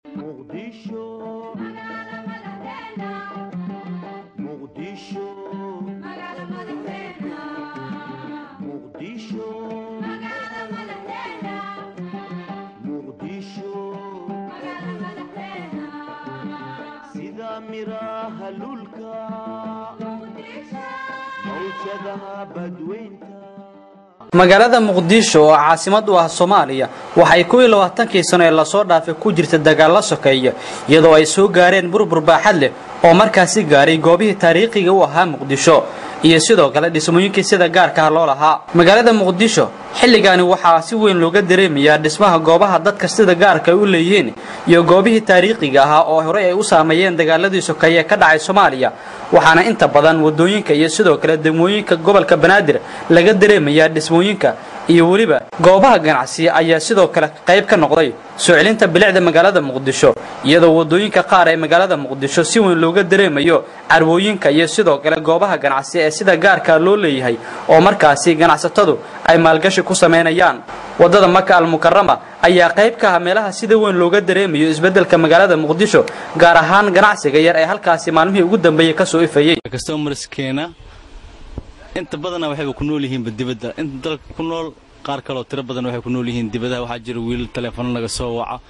Muqdisho, Muqdisho, Muqdisho, Muqdisho, sida miraha lulka mawjadaha badweynta. Magaalada Muqdisho oo caasimad u ah Soomaaliya waxay 21kii sano ee lasoo dhaafay ku jirta dagaal sokeeye, iyadoo ay soo gaareen burbur baaxad leh oo markaasi gaaray goobihii taariikhiga u ahaa Muqdisho iyo sidoo kale dhismooyinkii sida gaarka ah loo lahaa. Magaalada Muqdisho xilligaani waxaa si weyn looga dareemayaa dhismaha goobaha dadka sida gaarka ay u leeyihiin iyo goobihii taariikhiga ahaa oo horey ay u saameeyeen dagaaladii sokeeye ka dhacay Soomaaliya, waxaana inta badan wadooyinka iyo sidoo kale degmooyinka gobolka Banaadir laga dareemayaa dhismooyinka iyo weliba goobaha ganacsi ayaa sidoo kale qayb ka noqday soo celinta bilicda magaalada Muqdisho, iyadoo wadooyinka qaar ee magaalada Muqdisho si weyn looga dareemayo carwooyinka iyo sidoo kale goobaha ganacsi ee sida gaarka loo leeyahay oo markaasi ganacsatadu ay maalgashi ku sameynayaan. Wadada Maka al-Mukarrama ayaa qayb ka ah meelaha sida weyn looga dareemayo isbeddelka magaalada Muqdisho, gaar ahaan ganacsiga yar ee halkaasi maalmihii ugu dambeeyay ka soo ifayay. Customerskeena inta badanna waxayba ku nool yihiinba dibadda, inta dalka ku nool qaar kaloo tiro badan waxay ku nool yihiin dibadaha. Waxaa jira wiilal taleefano naga soo waca,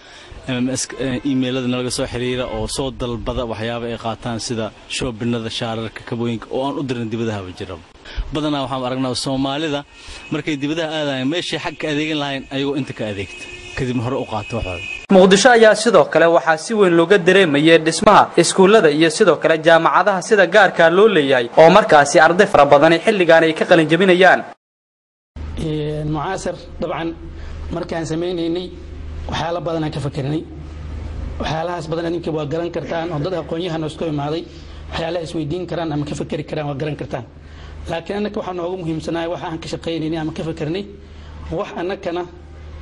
MMS, emailada nalaga soo xiriira oo soo dalbada waxyaaba ay qaataan sida shoobinada, shaararka, kabooyinka oo aan u dirin dibadahaba jira. Badanaa waxaan aragnaa Soomaalida markay dibadaha aadayaan meeshay xag ka adeegan lahayn ayagoo inta ka adeegta, kadibna hore u qaata waxooda. Muqdisho ayaa sidoo kale waxaa si weyn looga dareemayay dhismaha iskuullada iyo sidoo kale jaamacadaha sida gaarka loo leeyahay oo markaasi arday fara badan xilligan ay ka qalin jabinayaan. Mucaasir dabcan markaan samaynaynay waxyaalo badan aan ka fakernay, waxyaalahaas badan idinka waa garan kartaan oo dad aqoon-yahan isku imaaday waxyaalaha isweydiin karaan ama ka fakeri karaan waa garan kartaan, laakiin annaka waxaa noogu muhiimsanahay waxa aan ka shaqaynaynay ama ka fakernay wax annakana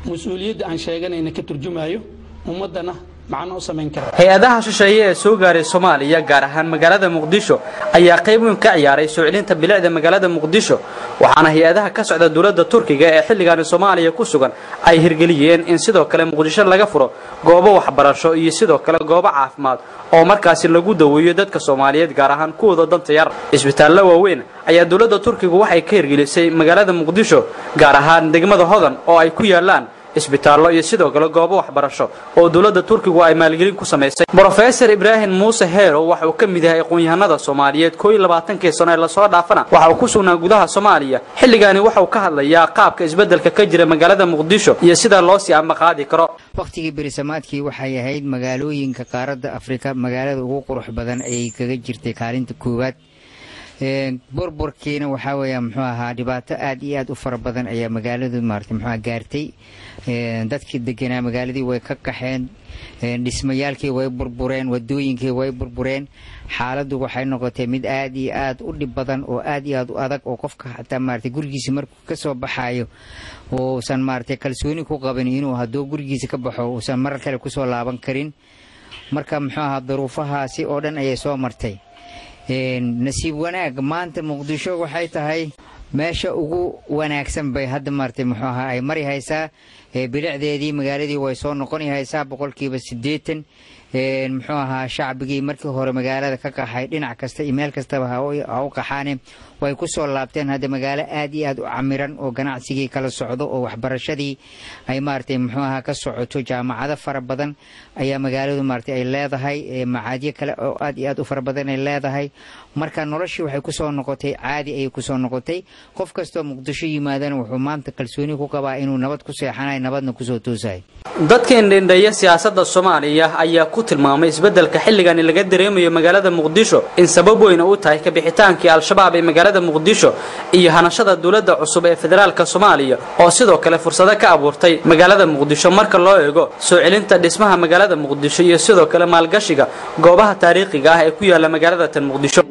mas-uuliyadda aan sheeganayna ka turjumayo, ummaddana macno u samayn kara. Hay-adaha shisheeye ee soo gaaray Soomaaliya, gaar ahaan magaalada Muqdisho, ayaa qayb weyn ka ciyaaray soo celinta bilicda magaalada Muqdisho, waxaana hay-adaha ka socda dowladda Turkiga ee xilligan Soomaaliya ku sugan ay hirgeliyeen in sidoo kale Muqdisho laga furo goobo waxbarasho iyo sidoo kale goobo caafimaad oo markaasi lagu daweeyo dadka Soomaaliyeed, gaar ahaan kuwooda danta yar. Isbitaallo waaweyn ayaa dowladda Turkigu waxay ka hirgelisay magaalada Muqdisho, gaar ahaan degmada Hodan oo ay ku yaalaan isbitaallo iyo sidoo kale goobo waxbarasho oo dowladda Turkigu ay maalgelin ku samaysay. Professor Ibrahim Muuse Heero waxa uu ka mid yahay aqoon-yahanada Soomaaliyeed. 21kii sano ee lasoo dhaafana waxa uu ku sugnaa gudaha Soomaaliya. Xilligaani waxa uu ka hadlayaa qaabka isbeddelka ka jira magaalada Muqdisho iyo sida loo sii amaqaadi karo. Wakhtigii berisamaadkii waxay ahayd magaalooyinka qaaradda Afrika magaalada ugu qurux badan ayay kaga jirtay kaalinta koowaad. Burburkiina waxaa weeya muxuu ahaa dhibaato aad iyo aad u fara badan ayaa magaaladu maarata muxuu gaartay. Dadkii deganaa magaaladii way ka qaxeen, dhismayaalkii way burbureen, wadooyinkii way burbureen. Xaaladdu waxay noqotay mid aad iyo aad u dhib badan oo aad iyo aad u adag oo qofka xataa maarata gurigiisa markuu kasoo baxaayo uusan maarata kalsooni ku qabin inuu hadduu gurigiisa ka baxo uusan marar kale kusoo laaban karin. Marka muxuu ahaa duruufahaasi oo dhan ayay soo martay. Nasiib wanaag maanta Muqdisho waxay tahay meesha ugu wanaagsan bay hadda maartay muxuu ahaa ay mari haysaa. Bilicdeedii magaaladii way soo noqoni haysaa 80%. Muxuu ahaa shacbigii markii hore magaalada ka qaxay dhinac kasta iyo meel kastaba ha u qaxaane way ku soo laabteen. Hadda magaalo aad iyo aad u camiran oo ganacsigii kala socdo oo waxbarashadii ay maaragtay muxuu ahaa ka socoto, jaamacado fara badan ayaa magaaladu maaragtay ay leedahay, macaadyo kale oo aad iyo aad u fara badan ay leedahay. Marka noloshii waxay kusoo noqotay caadi ayay kusoo noqotay. Qof kastoo Muqdisho yimaadana wuxuu maanta kalsooni ku qabaa inuu nabad ku seexanayo, nabadna kusoo toosayo. Dadka indhendheeya siyaasadda Soomaaliya ayaa ku tilmaamay isbeddelka xilligan laga dareemayo magaalada Muqdisho in sabab weyn u tahay ka bixitaankii Al-Shabaab ee magaalada Muqdisho iyo hanashada dowladda cusub ee federaalka Soomaaliya oo sidoo kale fursado ka abuurtay magaalada Muqdisho marka loo eego soo celinta dhismaha magaalada Muqdisho iyo sidoo kale maalgashiga goobaha taariikhiga ah ee ku yaala magaalada tan Muqdisho.